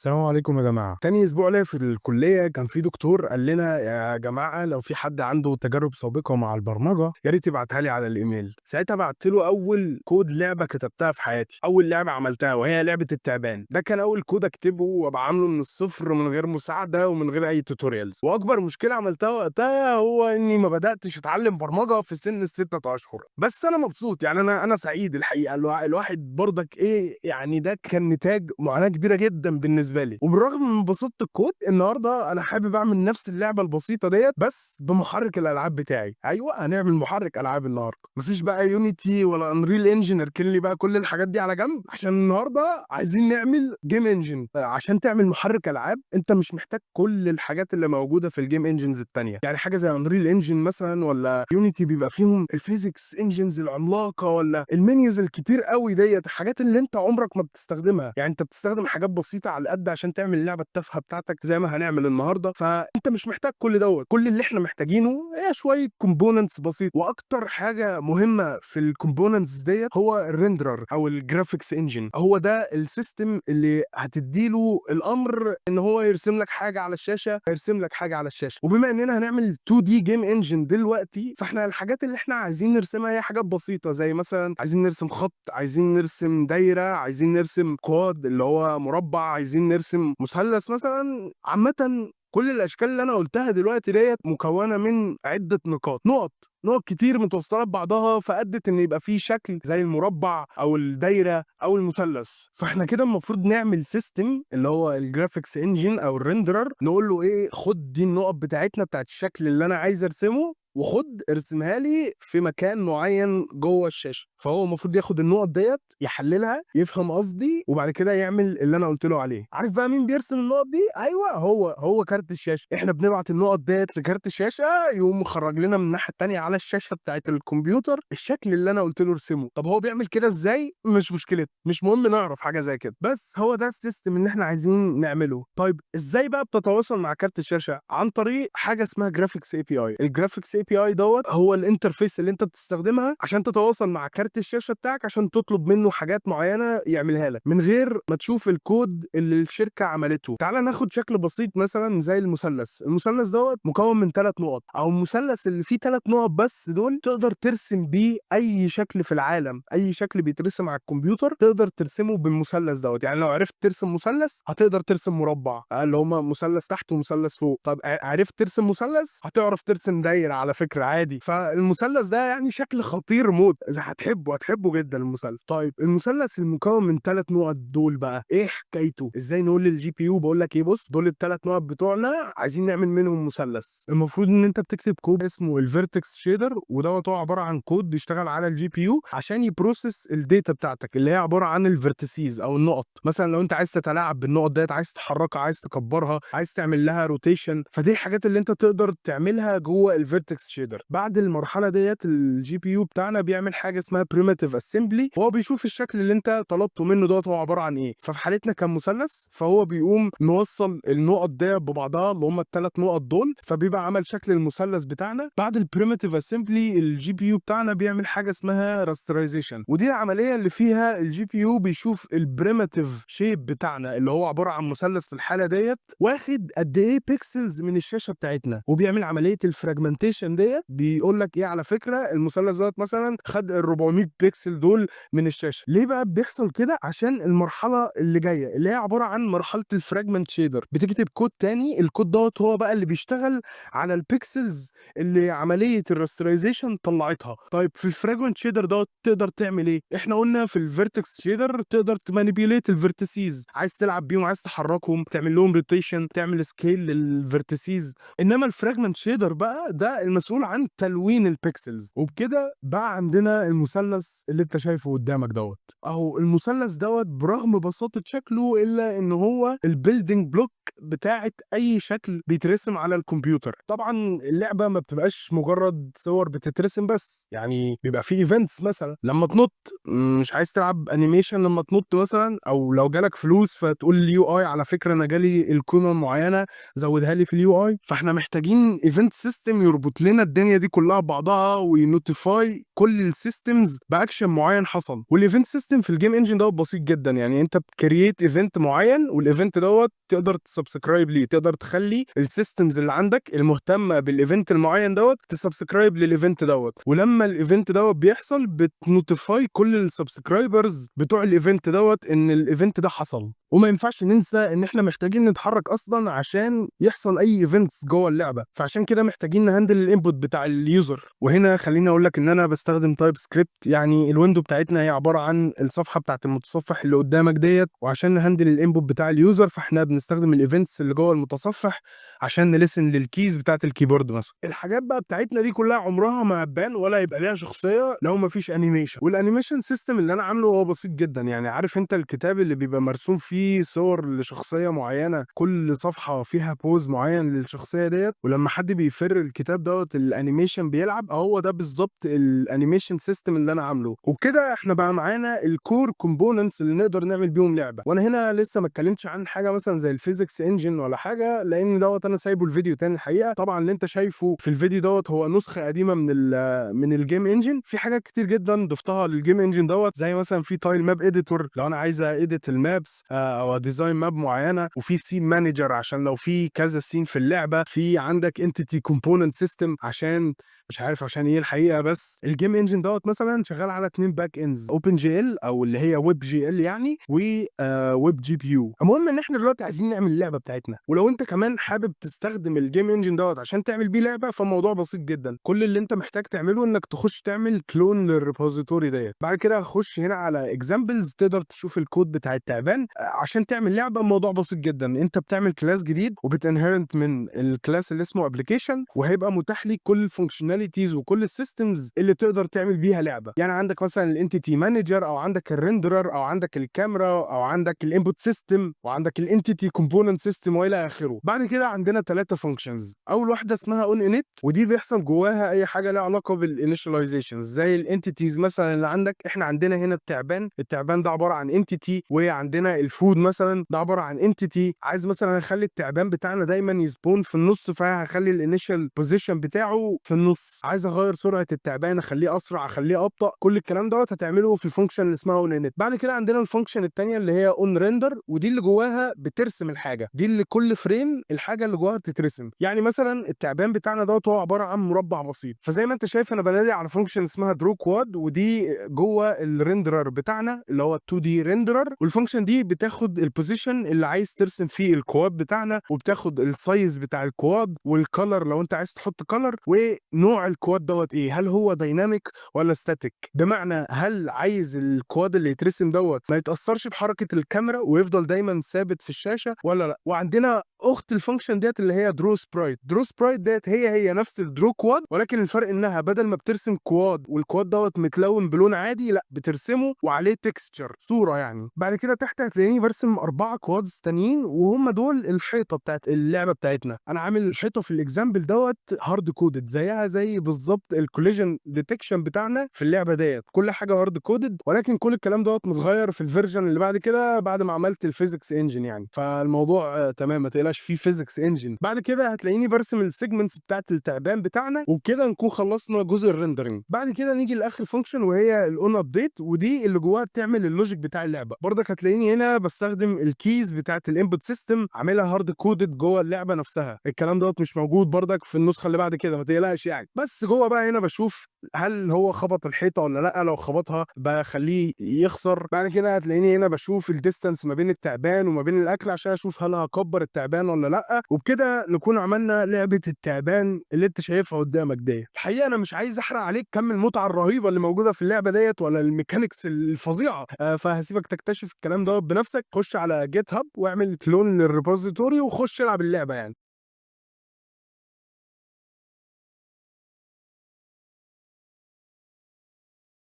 السلام عليكم يا جماعة. تاني أسبوع ليا في الكلية كان في دكتور قال لنا: يا جماعة، لو في حد عنده تجارب سابقة مع البرمجة يا ريت يبعتها لي على الإيميل. ساعتها بعت له أول كود لعبة كتبتها في حياتي، أول لعبة عملتها، وهي لعبة التعبان. ده كان أول كود أكتبه وأبقى عامله من الصفر من غير مساعدة ومن غير أي tutorials. وأكبر مشكلة عملتها وقتها هو إني ما بدأتش أتعلم برمجة في سن ال6 أشهر. بس أنا مبسوط، يعني أنا سعيد الحقيقة. الواحد برضك إيه يعني، ده كان نتاج معاناة كبيرة جدا بالنسبة لي. وبالرغم من بساطة الكود، النهارده انا حابب اعمل نفس اللعبة البسيطة ديت بس بمحرك الالعاب بتاعي. ايوه، هنعمل محرك العاب النهارده. مفيش بقى Unity ولا Unreal Engine، اركن لي بقى كل الحاجات دي على جنب، عشان النهارده عايزين نعمل game engine. عشان تعمل محرك العاب انت مش محتاج كل الحاجات اللي موجودة في ال game engines التانية، يعني حاجة زي Unreal Engine مثلا ولا Unity بيبقى فيهم ال physics engines العملاقة ولا ال menus الكتير قوي ديت، الحاجات اللي انت عمرك ما بتستخدمها. يعني انت بتستخدم حاجات بسيطة على قد عشان تعمل اللعبة التافهة بتاعتك زي ما هنعمل النهارده. فانت مش محتاج كل دوت. كل اللي احنا محتاجينه هي شوية components بسيط، واكتر حاجة مهمة في ال components ديت هو ال renderer او ال graphics engine. هو ده ال system اللي هتديله الامر ان هو يرسم لك حاجة على الشاشه، يرسم لك حاجة على الشاشه. وبما اننا هنعمل 2D game engine دلوقتي، فاحنا الحاجات اللي احنا عايزين نرسمها هي حاجات بسيطه، زي مثلا عايزين نرسم خط، عايزين نرسم دايره، عايزين نرسم quad اللي هو مربع، عايزين نرسم مثلث مثلا. عامة كل الاشكال اللي انا قلتها دلوقتي ديت مكونة من عده نقاط، نقط نقط كتير متوصله ببعضها، فادت ان يبقى في شكل زي المربع او الدايرة او المثلث. فاحنا كده المفروض نعمل system اللي هو ال graphics engine او ال renderer، نقول له ايه؟ خد دي النقط بتاعتنا بتاعت الشكل اللي انا عايز ارسمه، وخد ارسمها لي في مكان معين جوه الشاشه. فهو المفروض ياخد النقط ديت، يحللها، يفهم قصدي، وبعد كده يعمل اللي انا قلت له عليه. عارف بقى مين بيرسم النقط دي؟ ايوه، هو كارت الشاشه. احنا بنبعت النقط ديت لكارت الشاشه، يقوم مخرج لنا من الناحية التانية على الشاشة بتاعت الكمبيوتر الشكل اللي انا قلت له ارسمه. طب هو بيعمل كده ازاي؟ مش مشكلتنا، مش مهم نعرف حاجة زي كده، بس هو ده ال system اللي احنا عايزين نعمله. طيب، ازاي بقى بتتواصل مع كارت الشاشه؟ عن طريق حاجة اسمها graphics API. ال graphics API دوت هو ال interface اللي انت بتستخدمها عشان تتواصل مع كارت الشاشة بتاعك، عشان تطلب منه حاجات معينة يعملها لك من غير ما تشوف الكود اللي الشركة عملته. تعال ناخد شكل بسيط مثلا زي المثلث. المثلث دوت مكون من 3 نقط، او المثلث اللي فيه 3 نقط بس دول تقدر ترسم بيه اي شكل في العالم. اي شكل بيترسم على الكمبيوتر تقدر ترسمه بالمثلث دوت. يعني لو عرفت ترسم مثلث هتقدر ترسم مربع، اللي هما مثلث تحت ومثلث فوق. طب عرفت ترسم مثلث هتعرف ترسم دايرة على فكرة عادي. فالمثلث ده يعني شكل خطير موت، اذا هتحبه هتحبه جدا المثلث. طيب، المثلث المكون من 3 نقط دول بقى ايه حكايته؟ ازاي نقول لل GPU بقول لك ايه، بص، دول ال3 نقط بتوعنا، عايزين نعمل منهم مثلث؟ المفروض ان انت بتكتب كود اسمه ال vertex shader، ودوت هو عبارة عن كود بيشتغل على ال GPU عشان ي process ال data بتاعتك اللي هي عبارة عن ال vertices او النقط. مثلا لو انت عايز تتلاعب بالنقط ديت، عايز تحركها، عايز تكبرها، عايز تعمل لها rotation، فدي الحاجات اللي انت تقدر تعملها جوه ال vertex shader. بعد المرحلة ديت ال GPU بتاعنا بيعمل حاجة اسمها primitive assembly، وهو بيشوف الشكل اللي انت طلبته منه دوت هو عبارة عن ايه. ففي حالتنا كان مثلث، فهو بيقوم موصل النقط ديت ببعضها اللي هم ال3 نقط دول، فبيبقى عمل شكل المثلث بتاعنا. بعد ال primitive assembly ال GPU بتاعنا بيعمل حاجة اسمها rasterization، ودي العملية اللي فيها ال GPU بيشوف ال primitive shape بتاعنا اللي هو عبارة عن مثلث في الحالة ديت واخد قد ايه pixels من الشاشة بتاعتنا، وبيعمل عملية ال fragmentation ديت. بيقول لك ايه؟ على فكرة المثلث دوت مثلا خد ال 400 بيكسل دول من الشاشه. ليه بقى بيحصل كده؟ عشان المرحلة اللي جاية اللي هي عبارة عن مرحلة ال fragment shader، بتكتب كود تاني. الكود دوت هو بقى اللي بيشتغل على ال pixels اللي عملية ال rasterization طلعتها. طيب، في ال fragment shader دوت تقدر تعمل ايه؟ احنا قلنا في ال vertex shader تقدر ت manipulate ال vertices، عايز تلعب بيهم، عايز تحركهم، تعمل لهم rotation، تعمل scale لل vertices. انما ال fragment shader بقى ده المسؤول عن تلوين ال pixels. وبكده بقى عندنا المثلث اللي انت شايفه قدامك دوت اهو. المثلث دوت برغم بساطة شكله الا ان هو ال building block بتاعه اي شكل بيترسم على الكمبيوتر. طبعا اللعبة ما بتبقاش مجرد صور بتترسم بس، يعني بيبقى في events، مثلا لما تنط، مش عايز تلعب animation لما تنط مثلا، او لو جالك فلوس فتقول لل UI على فكرة انا جالي القيمة المعينه، زودها لي في ال UI. فاحنا محتاجين event system يربط لنا لنا الدنيا دي كلها ببعضها وي notify كل ال systems ب action معين حصل. وال event system في ال game engine دوت بسيط جدا، يعني انت بت create event معين، وال event دوت تقدر ت subscribe ليه، تقدر تخلي ال systems اللي عندك المهتمة بال event المعين دوت ت subscribe لل event دوت، ولما ال event دوت بيحصل بت notify كل ال subscribers بتوع ال event دوت ان ال event ده حصل. وما ينفعش ننسى ان احنا محتاجين نتحرك اصلا عشان يحصل اي events جوه اللعبه، فعشان كده محتاجين ن handle ال input بتاع ال user. وهنا خليني اقول لك ان انا بستخدم TypeScript، يعني ال window بتاعتنا هي عبارة عن الصفحة بتاعت المتصفح اللي قدامك ديت، وعشان ن handle ال input بتاع ال user فاحنا بنستخدم ال events اللي جوه المتصفح عشان ن listen لل keys بتاعت ال keyboard مثلا. الحاجات بقى بتاعتنا دي كلها عمرها ما هتبان ولا يبقى ليها شخصية لو ما فيش animation. وال animation system اللي انا عامله هو بسيط جدا، يعني عارف انت الكتاب اللي بيبقى مرسوم فيه صور لشخصية معينه، كل صفحة فيها pose معين للشخصية ديت، ولما حد بيفر الكتاب دوت ال animation بيلعب؟ هو ده بالظبط ال animation system اللي انا عامله. وبكده احنا بقى معانا ال core components اللي نقدر نعمل بيهم لعبه. وانا هنا لسه ما اتكلمتش عن حاجة مثلا زي ال physics engine ولا حاجه، لان دوت انا سايبه الفيديو تاني الحقيقه. طبعا اللي انت شايفه في الفيديو دوت هو نسخه قديمة من ال game engine. في حاجات كتير جدا ضفتها لل game engine دوت، زي مثلا في tile map editor لو انا عايز edit ال maps او design map معينه، وفي scene manager عشان لو في كذا scene في اللعبه، في عندك entity component system عشان مش عارف عشان ايه الحقيقه. بس ال game engine دوت مثلا شغال على اتنين back ends، OpenGL او اللي هي WebGL يعني، و WebGPU. المهم ان احنا دلوقتي عايزين نعمل اللعبة بتاعتنا، ولو انت كمان حابب تستخدم ال game engine دوت عشان تعمل بيه لعبه فالموضوع بسيط جدا. كل اللي انت محتاج تعمله انك تخش تعمل clone لل repository ديت، بعد كده خش هنا على examples تقدر تشوف الكود بتاع التعبان. عشان تعمل لعبه الموضوع بسيط جدا، انت بتعمل class جديد وبت inherit من ال class اللي اسمه application، وهيبقى متاح ليك كل ال functionalities وكل ال systems اللي تقدر تعمل بيها لعبه. يعني عندك مثلا ال entity manager، او عندك ال renderer، او عندك الكاميرا، او عندك ال input system، وعندك ال entity component system، والى اخره. بعد كده عندنا ثلاثة functions. اول واحدة اسمها on init، ودي بيحصل جواها اي حاجة لها علاقة بال initialization زي ال entities مثلا اللي عندك. احنا عندنا هنا التعبان، التعبان ده عبارة عن entity، وعندنا ال food مثلا ده عبارة عن entity. عايز مثلا اخلي التعبان بتاعنا دايما ي spawn في النص، فهخلي ال initial position بتاعه في النص. عايز اغير سرعة التعبان، اخليه اسرع، اخليه ابطا، كل الكلام دوت هتعمله في ال function اللي اسمها on init. بعد كده عندنا ال function الثانية اللي هي on render، ودي اللي جواها بترسم الحاجه دي، اللي كل frame الحاجة اللي جواها بتترسم. يعني مثلا التعبان بتاعنا دوت هو عبارة عن مربع بسيط، فزي ما انت شايف انا بنادي على function اسمها draw quad، ودي جوه ال renderer بتاعنا اللي هو 2D renderer. وال function دي بتاخد ال position اللي عايز ترسم فيه ال quad بتاعنا، وبتاخد ال size بتاع ال quad وال color لو انت عايز تحط color، ونوع ال quad دوت ايه، هل هو dynamic ولا static، بمعنى هل عايز ال quad اللي يترسم دوت ما يتاثرش بحركة الكاميرا ويفضل دايما ثابت في الشاشة ولا لا. وعندنا اخت ال function ديت اللي هي draw sprite. draw sprite ديت هي هي نفس ال draw quad، ولكن الفرق انها بدل ما بترسم quad وال quad دوت متلون بلون عادي، لا، بترسمه وعليه texture صوره يعني. بعد كده تحت هتلاقيني برسم اربعة quads تانيين، وهم دول الحيطة بتاعت اللعبة بتاعتنا. انا عامل الحيطة في ال example دوت hard coded، زيها زي بالظبط ال collision detection بتاعنا في اللعبة ديت، كل حاجة hard coded، ولكن كل الكلام دوت متغير في ال version اللي بعد كده بعد ما عملت ال physics engine يعني. فالموضوع تمام، ما تقلقش، في physics engine. بعد كده هتلاقيني برسم ال segments بتاعت التعبان بتاعنا، وبكده نكون خلصنا جزء ال rendering. بعد كده نيجي لاخر function وهي ال on update، ودي اللي جواها بتعمل ال logic بتاع اللعبة. برضك هتلاقيني هنا بستخدم ال keys بتاعت ال input system، عاملها hard coded جوه اللعبة نفسها. الكلام دوت مش موجود برضك في النسخة اللي بعد كده، ما تقلقش يعني. بس جوه بقى هنا بشوف هل هو خبط الحيطة ولا لا، لو خبطها بخليه يخسر. بعد كده هتلاقيني هنا بشوف ال distance ما بين التعبان وما بين الاكل عشان اشوف هل هكبر التعبان ولا لا. وبكده نكون عملنا لعبه التعبان اللي انت شايفها قدامك ديت. الحقيقة انا مش عايز احرق عليك كم المتعة الرهيبة اللي موجودة في اللعبة ديت ولا ال mechanics الفظيعه، فهسيبك تكتشف الكلام ده بنفسك. خش على GitHub واعمل clone لل repository وخش العب اللعبة يعني.